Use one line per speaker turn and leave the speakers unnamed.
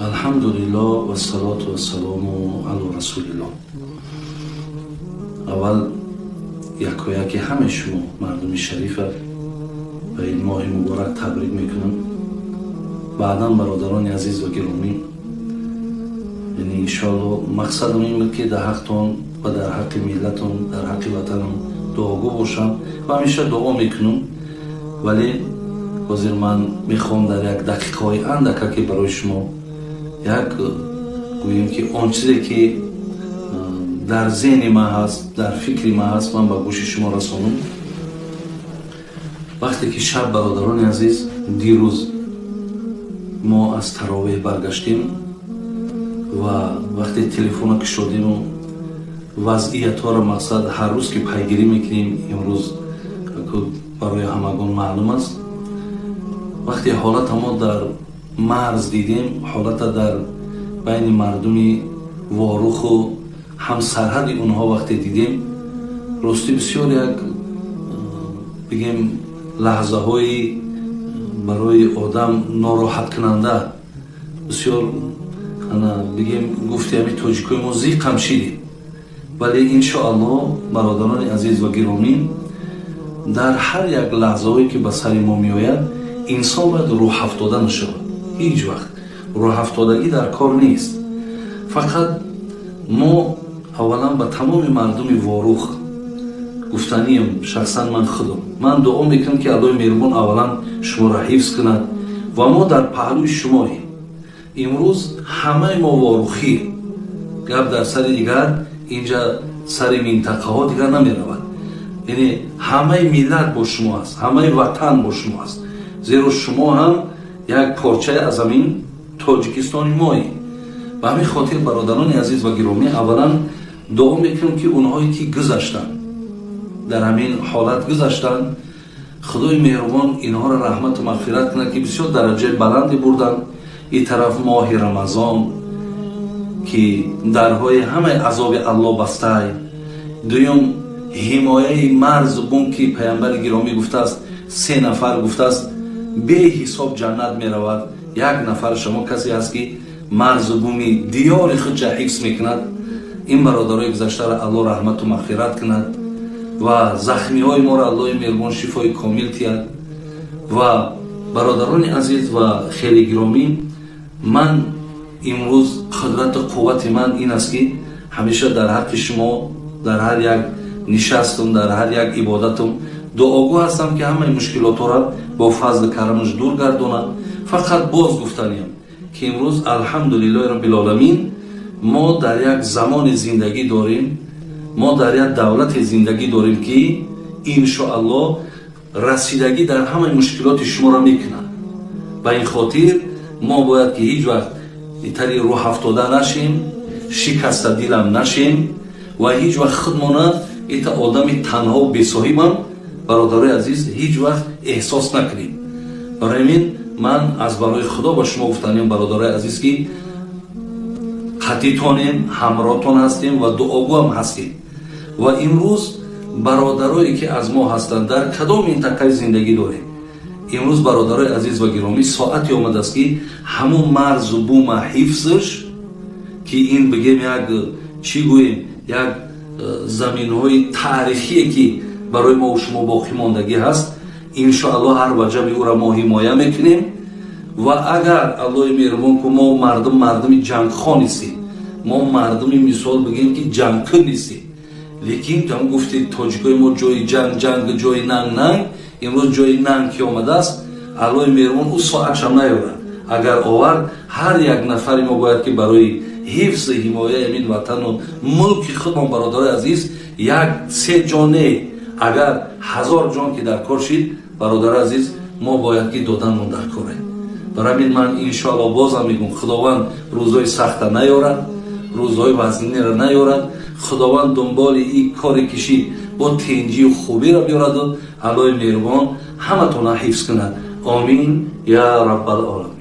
Алҳамдулиллоҳ вассалоту вассалому ало расулиллоҳ. Аввал якояки ҳамаи шумо мардуми шарифа ба ин моҳи муборак табрик мекунам. Баъдан, бародарони азиз ва гиромӣ, яъне иншоалло мақсадам ин буд, ки дар ҳақтон ва дар ҳаққи миллатон, дар ҳаққи ватанам дуогӯ бошам ва ҳамеша дуо мекунам, вале ҳозир ман мехоҳам дар як дақиқаҳои андака, ки барои шумо як гӯем, ки он чизе ки дар зеҳни ман ҳаст, дар фикри ман ҳаст, ман ба гӯши шумо расонам. Вақте ки шаб, бародарони азиз, дирӯз мо аз таровеҳ баргаштем ва вақте телефона кушодиму вазъиятҳоро, мақсад, ҳар рӯз ки пайгирӣ мекунем, имрӯз барои ҳамагон маълум аст, вақте ҳолата мо дар марз дидем, ҳолата дар байни мардуми Воруху ҳамсарҳади онҳо вақте дидем, ростӣ бисёр як, бигем, лаҳзаҳои барои одам нороҳаткунанда, бисёр, бигем, гуфти ҳами тоҷикои мо, зиқам шидем. Вале иншоаллоҳ, бародарони азиз ва гиромӣ, дар ҳар як лаҳзаҳое ки ба сари мо меояд, инсон бояд рӯҳафтода нашавад. Ҳеҷ вақт рӯҳафтодагӣ дар кор нест. Фақат мо аввалан ба тамоми мардуми Ворух гуфтанием, шахсан ман худам, ман дуо мекунам, ки Аллоҳи меҳрубон аввалан шуморо ҳифз кунад ва мо дар паҳлӯи шумоем. Имрӯз ҳамаи мо ворухӣ, гап дар сари дигар инҷа сари минтақаҳо дигар намеравад, яъне ҳамаи миллат бо шумо аст, ҳамаи ватан бо шумо аст, зеро шумо ҳам як порчае аз ҳамин Тоҷикистони моем. Ба ҳамин хотир, бародарони азиз ва гиромӣ, аввалан дуо мекунем, ки онҳое ки гузаштанд, дар ҳамин ҳолат гузаштанд, Худои меҳрубон инҳоро раҳмату мағфират кунад, ки бисёр дараҷаи баланде бурданд. Ин тараф моҳи Рамазон, ки дарҳои ҳамаи азоби Аллоҳ бастай. Дуюм, ҳимояи марзу бум, ки паямбари гиромӣ гуфтааст, се нафар, гуфтааст, беҳисоб ҷаннат меравад, як нафар шумо касе ҳаст, ки марзу буми диёри худша ҳифз мекунад. Ин бародарои гузаштаро Аллоҳ раҳмату мағфират кунад ва захмиҳои моро Аллоҳи меҳрубон шифои комил тиҳад. Ва бародарони азиз ва хеле гиромӣ, ман имрӯз қудрату қуввати ман ин аст, ки ҳамеша дар ҳаққи шумо, дар ҳар як нишастум, дар ҳар як ибодатум дуогӯ ҳастам, ки ҳамаи мушкилотҳоро бо фазли карамаш дур гардонад. Фақат боз гуфтаниям, ки имрӯз, алҳамдулиллоҳи роббил мо дар як замони зиндагӣ дорем, мо дар як давлате зиндагӣ дорем, ки иншоаллоҳ расидагӣ дар ҳамаи мушкилоти шуморо мекунад. Ба ин хотир мо бояд ки ҳеҷ вақт тари рӯҳафтода нашем, шикастадилам нашем ва ҳеҷ вақт худмона ита одами танҳову бесоҳибам, бародарои азиз, ҳеҷ вақт эҳсос накунем. Барои ҳамин ман аз барои Худо ба шумо гуфтаниям, бародарои азиз, ки қатитонем, ҳамроҳтон ҳастем ва дуогӯам ҳастем. Ва имрӯз бародарое ки аз мо ҳастанд, дар кадом минтақаи зиндагӣ дорем, имрӯз, бародарои азиз ва гиромӣ, соате омадааст, ки ҳамун марзу бума ҳифзш, ки ин, бигем, як чӣ гӯем, як заминҳои таърихие, ки барои мо шумо боқӣ мондагӣ ҳаст, иншоаллоҳ ҳар ваҷаби ӯра мо ҳимоя мекунем. Ва агар Аллоҳи меҳрубон ку, мо мардум мардуми ҷангхо нестем, мо мардуми, мисол бигем, ки ҷангкун нестем, лекин ҳам гуфти тоҷикои мо, ҷои ҷанг ҷанг, ҷои нанг нанг. Имрӯз ҷои нанг ки омадааст, Аллоҳи меҳрубон ӯ соатшам наёрад, агар овард, ҳар як нафари мо бояд ки барои ҳифзи ҳимояи ҳамин ватану мулки худмон, бародарои азиз, як се ҷоне, агар 1000 ҷон ки дар кор шид, бародари азиз, мо бояд ки доданмон дар коре. Барои ҳамин ман иншоалло бозам мегӯм, Худованд рӯзҳои сахта наёрад, рӯзҳои вазнинеро наёрад, Худованд дунболи ин коре кишид бо тинҷию хубиро биёраду Аллоҳи меҳрубон ҳаматона ҳифз кунад. Омин я раббал оламин.